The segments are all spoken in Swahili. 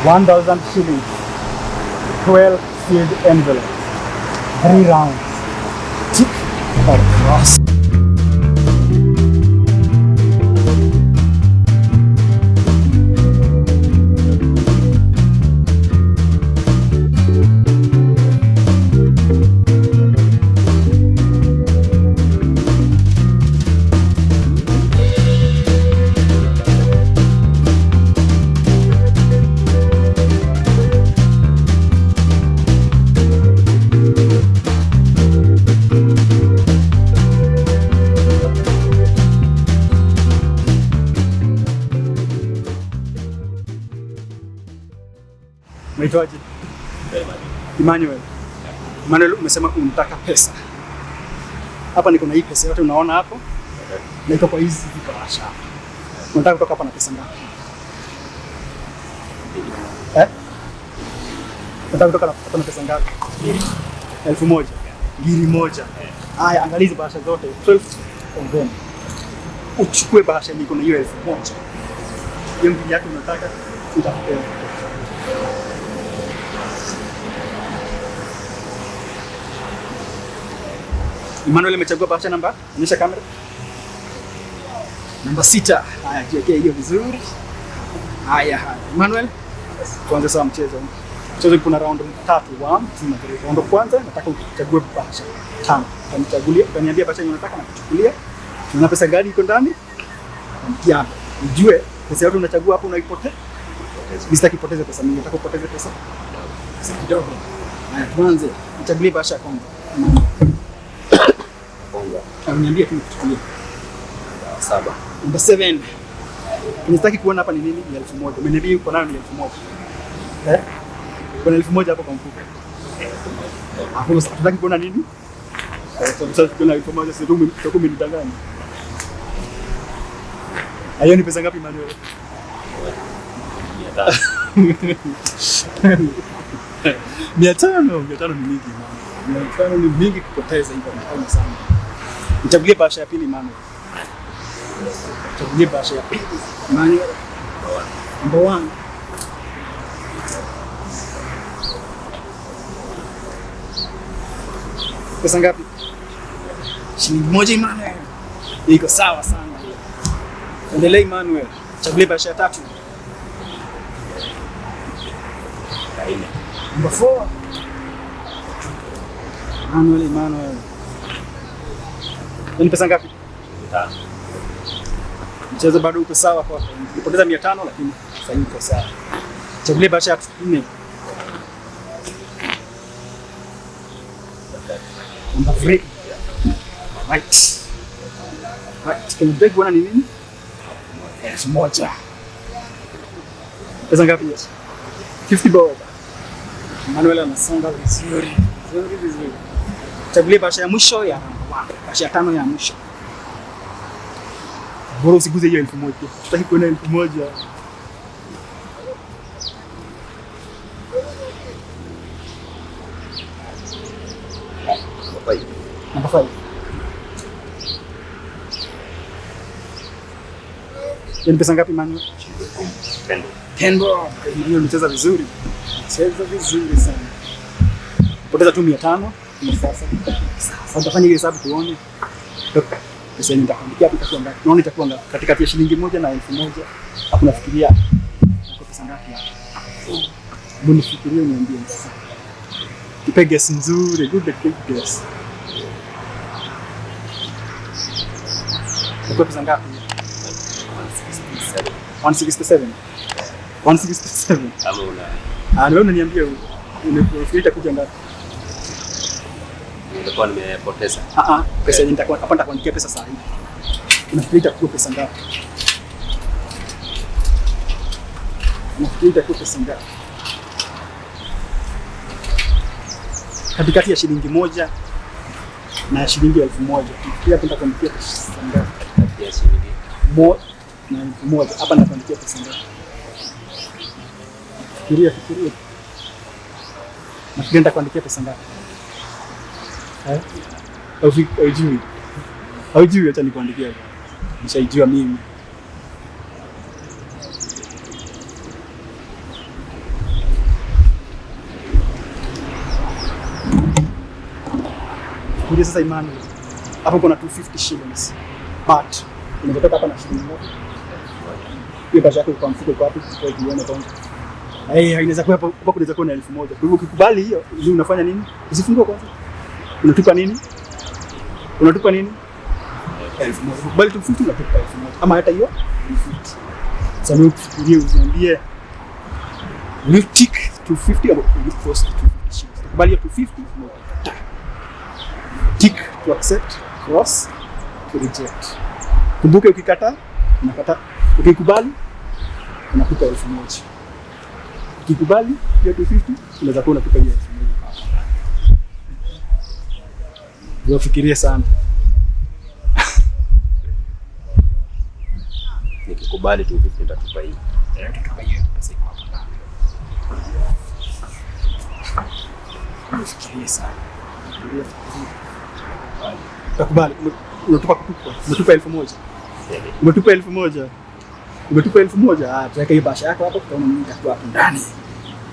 1,000 shillings, 12 sealed envelopes, 3 rounds. Tick or cross. Unaitwaje? Emmanuel. Emmanuel, umesema unataka pesa. Hapa niko na hii pesa yote unaona hapo. Na iko kwa hizi vibahasha hapa. Unataka kutoka hapa na pesa ngapi? Eh? Unataka kutoka hapa na pesa ngapi? 1,000. Ngiri moja. Haya, angalia hizi bahasha zote 12 of them. Uchukue bahasha niko na hiyo 1,000. Hiyo ngiri yako unataka utakupea. Emmanuel amechagua bahasha namba, onyesha kamera. Namba 6. Haya, jiwekee hiyo vizuri. Haya, haya. Emmanuel, tuanze sawa mchezo. Mchezo kuna round 3, 1, 2 na 3. Round kwanza nataka uchague bahasha 5. Utanichagulia, utaniambia bahasha yenye unataka na kuchukulia. Tuna pesa gani iko ndani? Mtiano. Ujue pesa yote unachagua hapo unaipotea. Mimi sitaki kupoteza pesa mingi, nataka upoteze pesa kidogo. Haya, tuanze. Nichagulie bahasha ya kwanza. Niambie tu nikuchukulie. 7. Namba 7. Nisitaki kuona hapa ni nini? Ni 1,000. Umeniambia uko nayo ni 1,000. Eh? Kuna 1,000 hapo kwa mfuko. Hapo sitaki kuona nini? Sasa kuna 1,000 sasa utakuwa umenidanganya. Hiyo ni pesa ngapi Manuel? 500. 500. 500 ni mingi Manuel. 500 ni mingi kupoteza hivyo mapema sana. Nichagulie bahasha ya pili Manuel. Nichagulie bahasha ya pili Manuel. Number 1. Pesa ngapi? Shilingi 1 Emmanuel. Iko sawa sana hiyo. Endelea Emmanuel. Chagulie bahasha ya 3. Number 4. Emmanuel, Emmanuel. Ni pesa ngapi? 500. Mchezo bado uko sawa kwako. Nilipoteza 500 lakini sasa hivi uko sawa. Chagulie bahasha ya 4. Number 3. Right. Right. Can you break one ni nini? 1,000. Pesa ngapi hiyo? 50 bob. Manuel anasonga vizuri. Vizuri vizuri. Chagulie bahasha ya mwisho ya namba 1. Bahasha ya 5 ya mwisho. Bora usiguze hiyo 1,000. Tutaki kuona 1,000. Number 5. Ni pesa ngapi Manuel? 10. 10 bob. Manuel amecheza vizuri. Cheza vizuri sana. Poteza tu 500 ni sasa. Sasa utafanya hiyo hesabu tuone. Pesa yenye nitakuandikia hapo itakuwa ngapi? Naona itakuwa ngapi? Katikati ya shilingi 1 na 1,000. Hapo nafikiria itakuwa pesa ngapi hapo? Hebu nifikirie uniambie sasa. Nipe guess nzuri, good guess. Itakuwa pesa ngapi? 167. 167. Kama una Wewe unaniambia unafikiria itakuja ngapi? Nilikuwa nimepoteza. Pesa yenye nitakuwa hapa nitakuandikia pesa saa hii. Unafikiria itakuwa pesa ngapi? Unafikiria itakuwa pesa ngapi? Katikati ya shilingi 1 na shilingi 1,000. Unafikiria hapa nitakuandikia pesa ngapi? Kati ya shilingi 1 na 1,000. Hapa nitakuandikia pesa ngapi? Fikiria, fikiria. Nafikiria nitakuandikia pesa ngapi? Eh? Haujui. Haujui, acha nikuandikie. Nishaijua mimi. Kuja sasa Emmanuel. Hapo kuna 250 shillings. But unatoka hapa na shilingi ngapi? Hiyo pesa yako kwa mfuko iko wapi? Kwa hiyo kwanza. Eh, inaweza kuwa hapo hapo kunaweza kuwa na 1000. Kwa hivyo ukikubali hiyo, ili unafanya nini? Usifungue kwanza. Unatupa nini? Unatupa nini? 1000. Ukikubali 250 unatupa 1000. Ama hata hiyo 250. Sasa mimi ufikirie uniambie, will you take 250 or will you cross the 250 shillings? Ukubali hiyo 250 na utakataa. Tick to accept, cross to reject. Kumbuke ukikataa, unakataa. Ukikubali, unakupa 1000. Ukikubali hiyo 250, unaweza kuwa unatupa hiyo 1000. Ufikirie sana. Nikikubali 250 nitatupa hii. Eh, utatupa hiyo pesa iko hapo ndani. Ufikirie sana. Fikiria, fikiria. Utakubali. Unatupa kutupa. Umetupa 1000. Umetupa 1000. Umetupa 1000. Ah, tuweke hiyo bahasha yako hapo, tutaona nini itakuwa hapo ndani.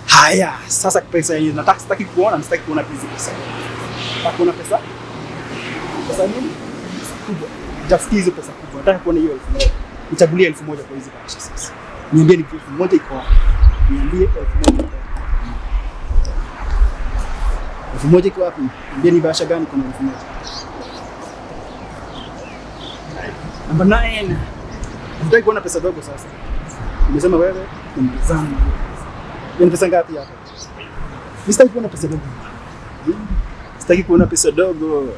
Haya, sasa pesa yenyewe nataka, sitaki kuona, sitaki kuona hizi pesa. Nataka kuona pesa. Pesa nini? Pesa kubwa. Tafutie hizo pesa kubwa. Nataka kuona hiyo 1000. Nichagulie 1000 kwa hizi bahasha sasa. Niambie ni 1000 iko wapi? Niambie 1000 iko wapi? 1000 iko wapi? Niambie ni bahasha gani kuna 1000? Namba 9. Nataka kuona pesa dogo sasa. Umesema wewe ni mtazamo. Ni pesa ngapi hapa? Mimi sitaki kuona pesa dogo. Sitaki kuona pesa dogo.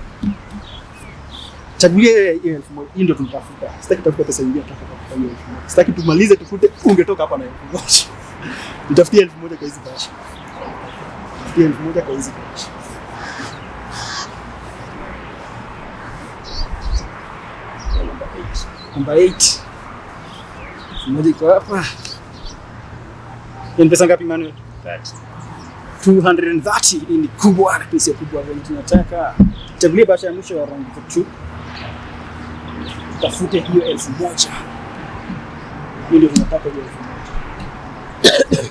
Chagulie hiyo 1000. Hii ndio tunatafuta. Sitaki kutafuta pesa nyingine, nataka kutafuta hiyo 1000. Sitaki tumalize tufute ungetoka hapa na 1000. Nitafutie 1000 kwa hizi bahasha. Nitafutie 1000 kwa hizi bahasha. Namba 8. Namba 8. 1000 iko hapa. Ni pesa ngapi Manuel? 30. 230. Hii ni kubwa, lakini sio kubwa vile tunataka. Chagulia bahasha ya mwisho ya round 2. Tafute hiyo 1000. Hiyo ndio tunataka, hiyo 1000.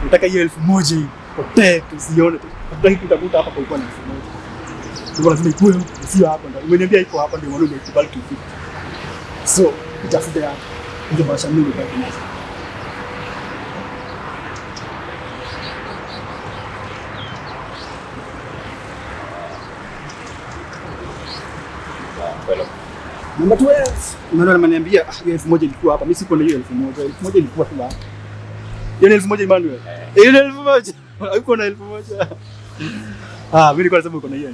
Nataka hiyo 1000 hii potee, tusione. Hatutaki kutafuta hapa kulikuwa na 1000. Kwa lazima ikuwe huku, sio hapa ndio. Umeniambia iko hapa ndio maana umekubali 250. So, itafute hapa. Hizo bahasha mbili ubaki nazo. 12. Namba 12. Emmanuel ameniambia ah, hiyo 1000 ilikuwa hapa. Mimi sikuwa na hiyo 1000. 1000 ilikuwa tu hapa. Hiyo ni 1000 Emmanuel. Hiyo ni 1000. Haikuwa na 1000. Ah, mimi nilikuwa nasema uko na hiyo 1000.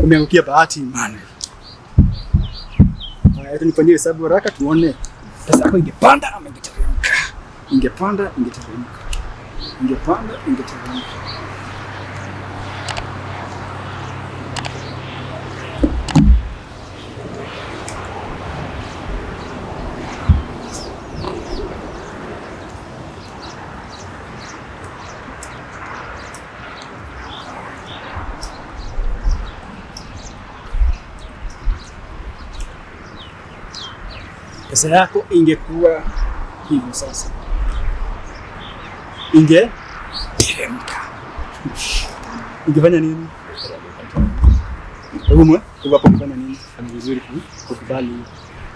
Umeangukia bahati Emmanuel. Haya, nifanyie hesabu haraka tuone pesa yako ingepanda ama ingeteremka. Ingepanda, ingeteremka. Ingepanda, ingeteremka. Pesa yako ingekuwa hivyo sasa, ingeteremka. Ingefanya nini? Kwa hivyo hapo ungefanya nini? Ni vizuri kukubali hiyo.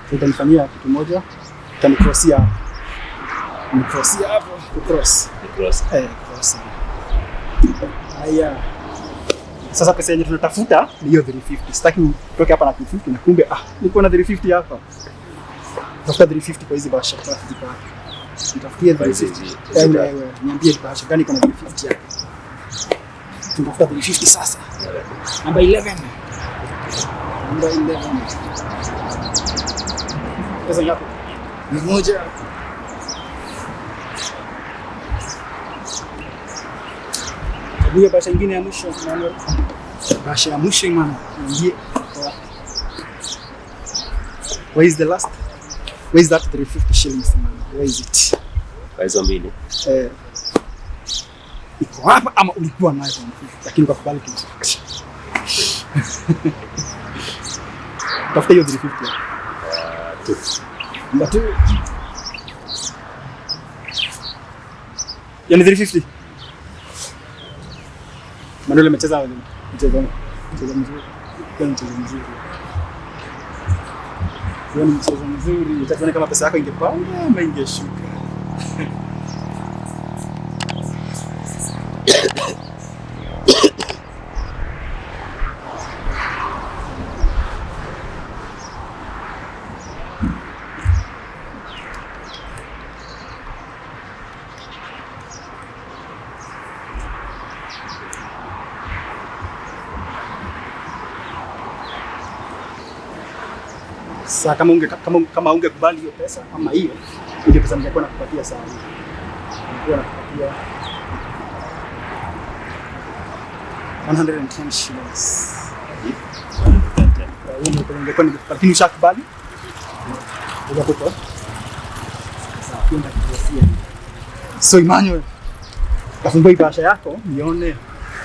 So, utanifanyia kitu moja, utanicrossia hapo. Nicrossia hapo, kucross. Ni cross. Eh, cross. Haya. Sasa pesa yenye tunatafuta ni hiyo 350. Sitaki utoke hapa na 250 na kumbe ah, niko na 350 hapa. Tafuta 350 kwa hizi bahasha tatu ziko hapa. Nitafutie 350. Hizi Ewe, tatu. ewe, niambie bahasha gani iko na 350 hapa. Tunatafuta 350 sasa. Namba 11. Namba 11. Pesa ngapi? 100. Chagulia bahasha nyingine ya mwisho, Emmanuel. Bahasha ya mwisho Emmanuel. Niambie iko wapi? Where is the last? Where is that 350 shillings, Emmanuel? Where is it? Kwa hizo mbili. Eh, iko hapa ama ulikuwa nayo kwa mfuko lakini ukakubali 250. Tafuta hiyo 350 hapo. 2. Number 2. Yani 350. Manuel amecheza mchezo mzuri. Hiyo ni mchezo mzuri. Hiyo ni mchezo mzuri. Itakuwa kama pesa yako ingepanda ama ingeshuka. Sasa kama ungekubali hiyo pesa ama hiyo ile pesa ningekuwa nakupatia saa hii. Ningekuwa nakupatia 110 shillings. Hiyo ndio ningekuwa ningekupa, lakini ushakubali? Utakupa. Sawa, hiyo nitakupatia. So Emmanuel, tafungua bahasha yako nione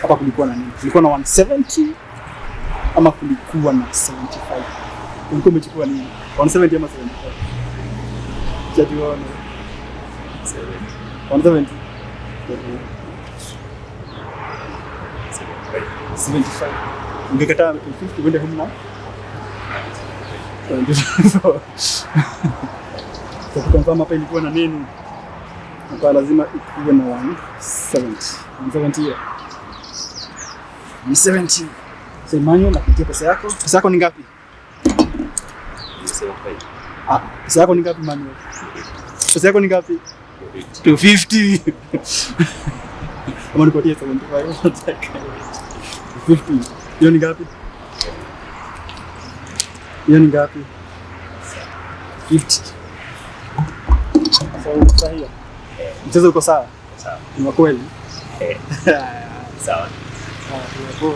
hapa kulikuwa na nini. Kulikuwa na 170 ama kulikuwa na 75? Ulikuwa umechukua nini? 170 ama 75? Acha tuone. 170. 75. Ungekataa 250 uende home now? 74. So kuconfirm hapa ilikuwa na nini? Hapa lazima ikuwe na 170. 170 hiyo. 170. So Emmanuel, nakupatia pesa yako. Pesa yako ni ngapi? 75. Ah, pesa yako ni ngapi Emmanuel? Pesa yako ni ngapi? 250. Kama nikupatie 75 nataka. 250. Hiyo ni ngapi? Hiyo ni ngapi? 50. So umefurahia? Mchezo uko sawa? Sawa. Ni wa kweli? Sawa. Sawa, poa.